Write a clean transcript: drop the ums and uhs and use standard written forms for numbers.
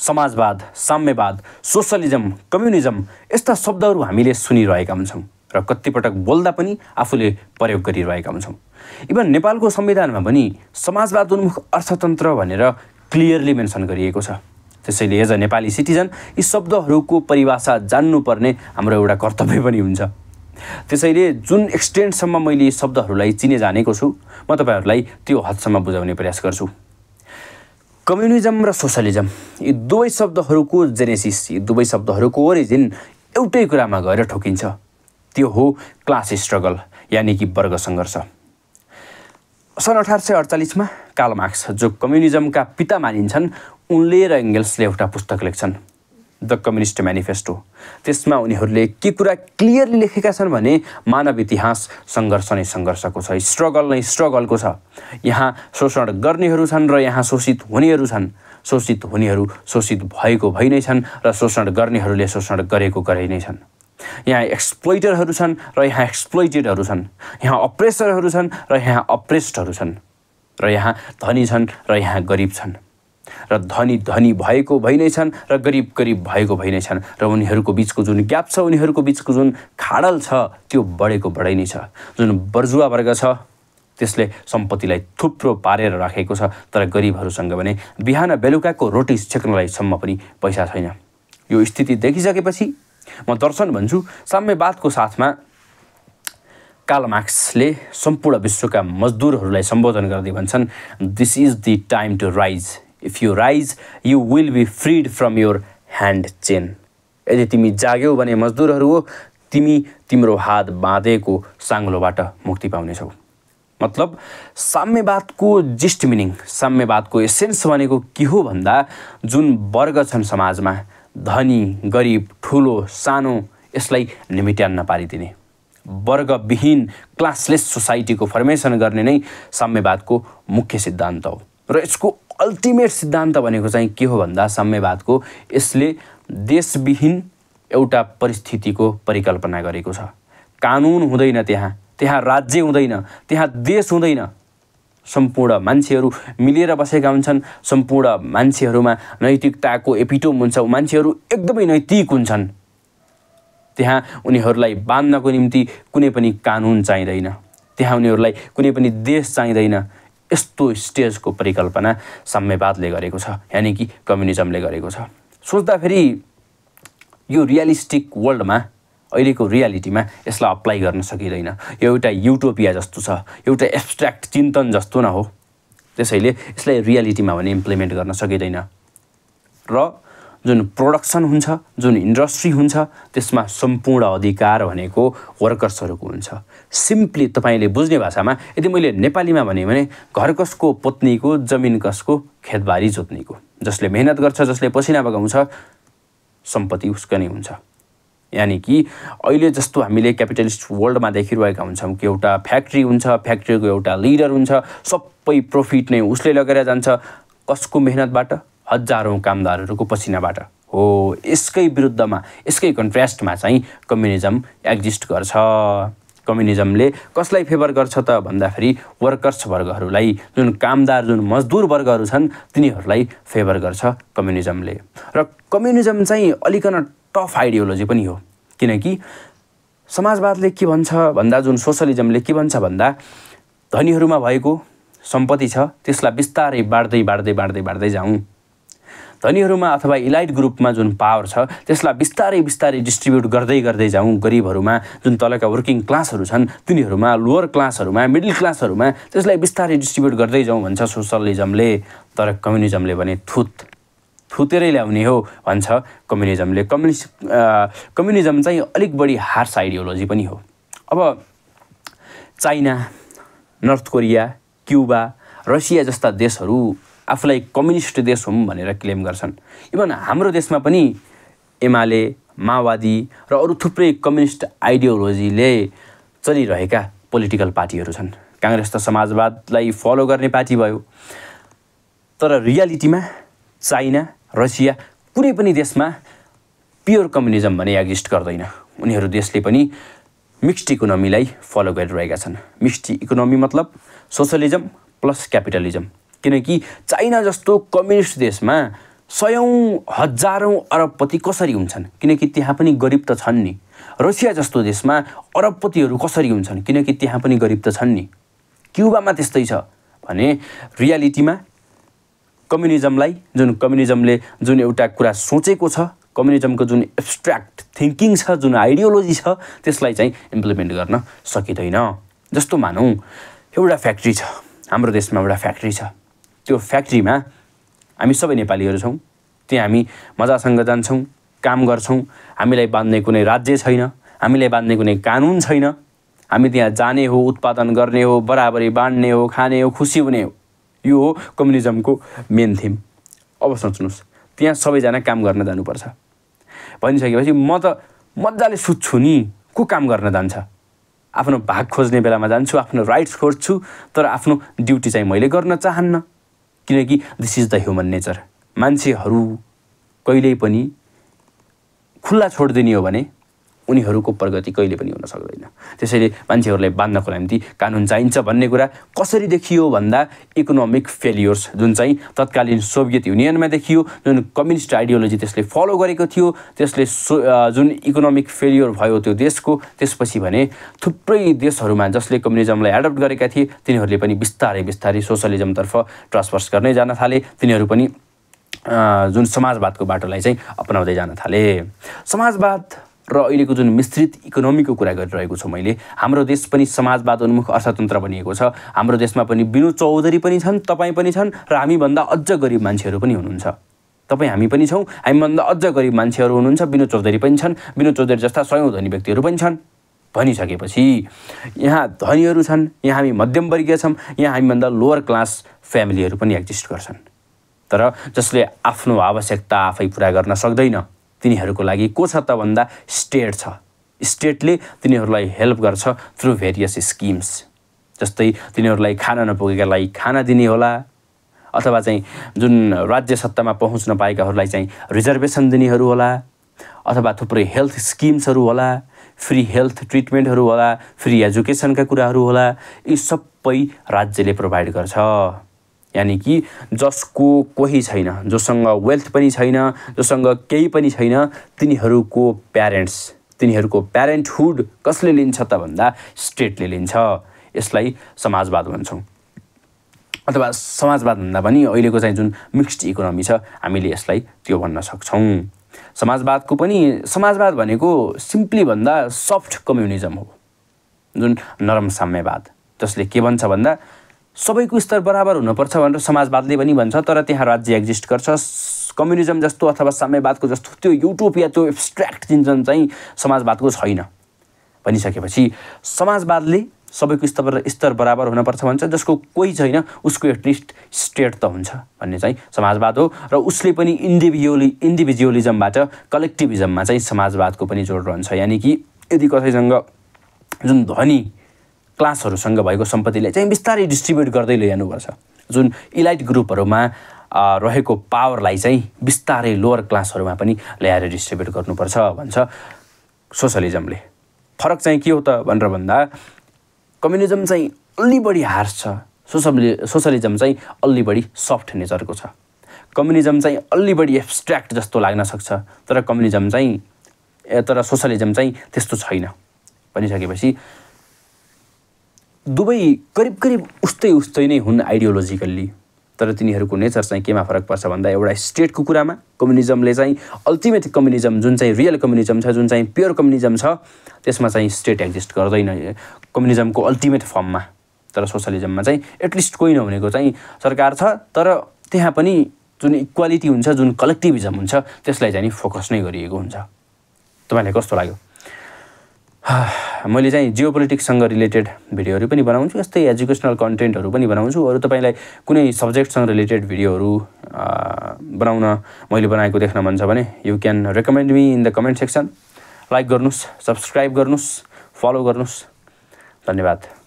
समाजवाद, साम्यवाद, socialism, communism यस्ता शब्दहरू हामीले सुनिरहेका हुन्छौँ र कतिपटक बोल्दा पनि आफूले प्रयोग गरिरहेका हुन्छौँ। इभन नेपालको संविधानमा पनि समाजवाद उन्मुख अर्थतन्त्र भनेर क्लियरली मेन्सन गरिएको छ। त्यसैले एज अ नेपाली सिटिजन यी शब्दहरूको परिभाषा जान्नुपर्ने हाम्रो एउटा कर्तव्य पनि हुन्छ। त्यसैले जुन एक्सटेन्टसम्म मैले यी शब्दहरूलाई चिने जानेको छु म तपाईँहरूलाई त्यो हदसम्म बुझाउने प्रयास गर्छु। कम्युनिजम र सोशलिजम यी दुवै शब्दहरूको जेनेसिस, यी दुवै शब्दहरूको ओरिजिन एउटै कुरामा गएर ठोकिन्छ, त्यो हो क्लास स्ट्रगल यानि कि वर्ग सङ्घर्ष। सन् 1848 कार्ल मार्क्स जो कम्युनिजमका पिता मानिन्छन् उनले र एङ्गेल्सले एउटा पुस्तक लेख्छन् द कम्युनिस्ट म्यानिफेस्टो। त्यसमा उनीहरूले के कुरा क्लियरली लेखेका छन् भने मानव इतिहास सङ्घर्ष नै सङ्घर्षको छ, स्ट्रगल नै स्ट्रगलको छ। यहाँ शोषण गर्नेहरू छन् र यहाँ शोषित हुनेहरू छन्। शोषित हुनेहरू शोषित भएको भइ नै छन् र शोषण गर्नेहरूले शोषण गरेको गरे नै छन्। यहाँ एक्सप्लोइटरहरू छन् र यहाँ एक्सप्लोइटेडहरू छन्। यहाँ अप्रेसरहरू छन् र यहाँ अप्रेस्डहरू छन्। र यहाँ धनी छन् र यहाँ गरिब छन्। र धनी धनी भएको भइ नै छन् र गरिब गरिब भएको भइ नै छन्। र उनीहरूको बिचको जुन ग्याप छ, उनीहरूको बिचको जुन खाडल छ त्यो बढेको बढै नै छ। जुन बर्जुवा वर्ग छ त्यसले सम्पत्तिलाई थुप्रो पारेर राखेको छ, तर गरिबहरूसँग भने बिहान बेलुकाको रोटी छेक्नलाई सम्म पनि पैसा छैन। यो स्थिति देखिसकेपछि म दर्शन भन्छु साम्यवादको साथमा कार्ल मार्क्सले सम्पूर्ण विश्वका मजदुरहरूलाई सम्बोधन गर्दै भन्छन् this is the time to rise, if you rise you will be freed from your hand chain. यदि तिमी जाग्यौ भने मजदुरहरू हो, तिमी तिम्रो हात बाँधेको साङ्लोबाट मुक्ति पाउनेछौ। मतलब साम्यवादको जिस्ट मिनिङ, साम्यवादको एसेन्स भनेको के हो भन्दा जुन वर्ग छन् समाजमा, धनी गरिब ठुलो सानो, यसलाई निमिट्यान्न पारिदिने, वर्गविहीन क्लासलेस सोसाइटीको फर्मेसन गर्ने नै साम्यवादको मुख्य सिद्धान्त हो। र यसको अल्टिमेट सिद्धान्त भनेको चाहिँ के हो भन्दा साम्यवादको यसले देशविहीन एउटा परिस्थितिको परिकल्पना गरेको छ। कानुन हुँदैन, त्यहाँ राज्य हुँदैन, त्यहाँ देश हुँदैन। सम्पूर्ण मान्छेहरू मिलेर बसेका हुन्छन्। सम्पूर्ण मान्छेहरूमा नैतिकताको एपिटोम हुन्छ। मान्छेहरू एकदमै नैतिक हुन्छन्। त्यहाँ उनीहरूलाई बाँध्नको निम्ति कुनै पनि कानुन चाहिँदैन। त्यहाँ उनीहरूलाई कुनै पनि देश चाहिँदैन। यस्तो स्टेजको परिकल्पना साम्यवादले गरेको छ, यानि कि कम्युनिजमले गरेको छ। सोच्दाखेरि यो रियलिस्टिक वर्ल्डमा, अहिलेको रियालिटीमा यसलाई अप्लाई गर्न सकिँदैन। यो एउटा युटोपिया जस्तो छ, एउटा एब्स्ट्र्याक्ट चिन्तन जस्तो न हो। त्यसैले यसलाई रियालिटीमा भने इम्प्लिमेन्ट गर्न सकिँदैन। र जुन प्रोडक्सन हुन्छ, जुन इन्डस्ट्री हुन्छ, त्यसमा सम्पूर्ण अधिकार भनेको वर्कर्सहरूको हुन्छ। सिम्पली तपाईँले बुझ्ने भाषामा यदि मैले नेपालीमा भने घर कसको पत्नीको, जमिन कसको खेतबारी जोत्नेको। जसले मेहनत गर्छ, जसले पसिना बगाउँछ, सम्पत्ति उसको नै हुन्छ। यानि कि अहिले जस्तो हामीले क्यापिटलिस्ट वर्ल्डमा देखिरहेका हुन्छौँ कि एउटा फ्याक्ट्री हुन्छ, फ्याक्ट्रीको एउटा लिडर हुन्छ, सबै प्रफिट नै उसले लगेर जान्छ। कसको मेहनतबाट? हजारौँ कामदारहरूको पसिनाबाट हो। यसकै विरुद्धमा, यसकै कन्ट्रास्टमा चाहिँ कम्युनिजम एक्जिस्ट गर्छ। कम्युनिजमले कसलाई फेभर गर्छ त भन्दाखेरि वर्कर्स वर्गहरूलाई, जुन कामदार, जुन मजदुर वर्गहरू छन् तिनीहरूलाई फेभर गर्छ कम्युनिजमले। र कम्युनिजम चाहिँ अलिकन टफ आइडियोलोजी पनि हो, किनकि समाजवादले के भन्छ भन्दा, जुन सोशलिजमले के भन्छ भन्दा, धनीहरूमा भएको सम्पत्ति छ त्यसलाई बिस्तारै बाँड्दै जाउँ। धनीहरूमा अथवा इलाइट ग्रुपमा जुन पावर छ त्यसलाई बिस्तारै डिस्ट्रिब्युट गर्दै जाउँ। गरिबहरूमा, जुन तलका वर्किङ क्लासहरू छन् तिनीहरूमा, लोअर क्लासहरूमा, मिडल क्लासहरूमा त्यसलाई बिस्तारै डिस्ट्रिब्युट गर्दै जाउँ भन्छ सोशलिजमले। तर कम्युनिजमले भने थुतेरै ल्याउने हो भन्छ कम्युनिजमले। कम्युनिजम चाहिँ अलिक बढी हार्स आइडियोलोजी पनि हो। अब China, North Korea, Cuba, Russia जस्ता देशहरू आफूलाई कम्युनिस्ट देश हुँ भनेर क्लेम गर्छन्। इभन हाम्रो देशमा पनि एमाले, माओवादी र अरू थुप्रै कम्युनिस्ट आइडियोलोजीले चलिरहेका पोलिटिकल पार्टीहरू छन्। काङ्ग्रेस त समाजवादलाई फलो गर्ने पार्टी भयो। तर रियालिटीमा चाइना, रसिया कुनै पनि देशमा प्योर कम्युनिजम भने एक्जिस्ट गर्दैन। उनीहरू देशले पनि मिक्स्ड इकोनोमीलाई फलो गरिरहेका छन्। मिक्स्ड इकोनोमी मतलब सोशलिजम प्लस क्यापिटलिजम। किनकि चाइना जस्तो कम्युनिस्ट देशमा सयौँ हजारौँ अरबपति कसरी हुन्छन्? किनकि त्यहाँ पनि गरिब त छन् नि। रसिया जस्तो देशमा अरबपतिहरू कसरी हुन्छन्? किनकि त्यहाँ पनि गरिब त छन् नि। क्युबामा त्यस्तै छ भने रियालिटीमा कम्युनिजमले जुन एउटा कुरा सोचेको छ, कम्युनिजमको जुन एब्स्ट्र्याक्ट थिङ्किङ छ, जुन आइडियोलोजी छ, त्यसलाई चाहिँ इम्प्लिमेन्ट गर्न सकिँदैन। जस्तो मानौँ एउटा फ्याक्ट्री छ, हाम्रो देशमा एउटा फ्याक्ट्री छ। त्यो फ्याक्ट्रीमा हामी सबै नेपालीहरू छौँ। त्यहाँ हामी मजासँग जान्छौँ, काम गर्छौँ। हामीलाई बाँध्ने कुनै राज्य छैन, हामीलाई बाँध्ने कुनै कानुन छैन। हामी त्यहाँ जाने हो, उत्पादन गर्ने हो, बराबरी बाँड्ने हो, खाने हो, खुसी हुने हो। यो हो कम्युनिजमको मेन थिम। अब सोच्नुहोस्, त्यहाँ सबैजना काम गर्न जानुपर्छ भनिसकेपछि म त मजाले सुत्छु नि। को काम गर्न जान्छ? आफ्नो भाग खोज्ने बेलामा जान्छु, आफ्नो राइट्स खोज्छु, तर आफ्नो ड्युटी चाहिँ मैले गर्न चाहन्न। किनकि this is the human nature. मान्छेहरू कहिल्यै पनि खुल्ला छोडिदिने हो भने उनीहरूको प्रगति कहिले पनि हुन सक्दैन। त्यसैले मान्छेहरूलाई बाँध्नको निम्ति कानुन चाहिन्छ भन्ने कुरा कसरी देखियो भन्दा इकोनोमिक फेलियर्स जुन चाहिँ तत्कालीन सोभियत युनियनमा देखियो, जुन कम्युनिस्ट आइडियोलोजी त्यसले फलो गरेको थियो, त्यसले जुन इकोनोमिक फेलियर भयो त्यो देशको, त्यसपछि भने थुप्रै देशहरूमा जसले कम्युनिजमलाई एडप्ट गरेका थिए तिनीहरूले पनि बिस्तारै बिस्तारै सोसलिजमतर्फ ट्रान्सफर्स गर्दै जान थाले। तिनीहरू पनि जुन समाजवादको बाटोलाई चाहिँ अपनाउँदै जान थाले। समाजवाद र अहिलेको जुन मिश्रित इकोनोमीको कुरा गरिरहेको छु मैले, हाम्रो देश पनि समाजवाद उन्मुख अर्थतन्त्र बनिएको छ। हाम्रो देशमा पनि विनोद चौधरी पनि छन्, तपाईँ पनि छन्, र हामीभन्दा अझ गरिब मान्छेहरू पनि हुनुहुन्छ। तपाईँ हामी पनि छौँ, हामीभन्दा अझ गरिब मान्छेहरू हुनुहुन्छ। विनोद चौधरी पनि छन्, विनोद चौधरी जस्ता सयौँ धनी व्यक्तिहरू पनि छन्। भनिसकेपछि यहाँ धनीहरू छन्, यहाँ हामी मध्यमवर्गीय छौँ, यहाँ हामीभन्दा लोवर क्लास फ्यामिलीहरू पनि एक्जिस्ट गर्छन्। तर जसले आफ्नो आवश्यकता आफै पुरा गर्न सक्दैन तिनीहरूको लागि को छ त भन्दा स्टेट छ। स्टेटले तिनीहरूलाई हेल्प गर्छ थ्रु भेरियस स्किम्स। जस्तै तिनीहरूलाई खाना नपुगेकालाई खाना दिने होला, अथवा चाहिँ जुन राज्य सत्तामा पहुँच नपाएकाहरूलाई चाहिँ रिजर्भेसन दिनेहरू होला, अथवा थुप्रै हेल्थ स्किम्सहरू होला, फ्री हेल्थ ट्रिटमेन्टहरू होला, फ्री एजुकेसनका कुराहरू होला। यी सबै राज्यले प्रोभाइड गर्छ। यानि कि जसको कोही छैन, जोसँग वेल्थ पनि छैन, जोसँग केही पनि छैन, तिनीहरूको प्यारेन्टहुड कसले लिन्छ त भन्दा स्टेटले लिन्छ। यसलाई समाजवाद भन्छौँ। अथवा समाजवाद भन्दा पनि अहिलेको चाहिँ जुन मिक्स्ड इकोनोमी छ हामीले यसलाई त्यो भन्न सक्छौँ। समाजवाद भनेको सिम्पली भन्दा सफ्ट कम्युनिजम हो, जुन नरम साम्यवाद, जसले के भन्छ भन्दा सबैको स्तर बराबर हुनुपर्छ भनेर समाजवादले पनि भन्छ, तर त्यहाँ राज्य एक्जिस्ट गर्छ। कम्युनिजम जस्तो अथवा साम्यवादको जस्तो त्यो युटोपिया, त्यो एब्स्ट्र्याक्ट चिन्तन चाहिँ समाजवादको छैन। भनिसकेपछि समाजवादले सबैको स्तर बराबर हुनुपर्छ भन्छ, जसको कोही छैन उसको एटलिस्ट स्टेट त हुन्छ भन्ने चाहिँ समाजवाद हो। र उसले पनि इन्डिभिजुअलिजमबाट कलेक्टिभिजममा चाहिँ समाजवादको पनि जोड रहन्छ। यानि कि यदि कसैसँग जुन धनी क्लासहरूसँग भएको सम्पत्तिलाई चाहिँ बिस्तारै डिस्ट्रिब्युट गर्दै लैजानुपर्छ। जुन इलाइट ग्रुपहरूमा रहेको पावरलाई चाहिँ बिस्तारै लोवर क्लासहरूमा पनि ल्याएर डिस्ट्रिब्युट गर्नुपर्छ भन्छ सोसलिजमले। फरक चाहिँ के हो त भनेर भन्दा कम्युनिजम चाहिँ अलि बढी हार्स छ, सोसलिजम चाहिँ अलि बढी सफ्ट नेचरको छ। कम्युनिजम चाहिँ अलि बढी एब्स्ट्र्याक्ट जस्तो लाग्न सक्छ, तर सोसलिजम चाहिँ त्यस्तो छैन। भनिसकेपछि दुवै करिब करिब उस्तै नै हुन् आइडियोलोजिकल्ली, तर तिनीहरूको नेचर चाहिँ केमा फरक पर्छ भन्दा एउटा स्टेटको कुरामा कम्युनिजमले चाहिँ अल्टिमेट कम्युनिजम जुन चाहिँ रियल कम्युनिजम छ, जुन चाहिँ प्योर कम्युनिजम छ, त्यसमा चाहिँ स्टेट एक्जिस्ट गर्दैन कम्युनिजमको अल्टिमेट फर्ममा। तर सोसलिजममा चाहिँ एटलिस्ट कोही नहुनेको चाहिँ सरकार छ, तर त्यहाँ पनि जुन इक्वालिटी हुन्छ, जुन कलेक्टिभिजम हुन्छ, त्यसलाई चाहिँ फोकस नै गरिएको हुन्छ। तपाईँलाई कस्तो लाग्यो? मैले चाहिँ जियोपोलिटिक्ससँग रिलेटेड भिडियोहरू पनि बनाउँछु, यस्तै एजुकेसनल कन्टेन्टहरू पनि बनाउँछु। अरू तपाईँलाई कुनै सब्जेक्टसँग रिलेटेड भिडियोहरू बनाउन मैले बनाएको देख्न मन छ भने you can recommend me in the comment section. Like गर्नुहोस्, सब्सक्राइब गर्नुहोस्, फलो गर्नुहोस्। धन्यवाद।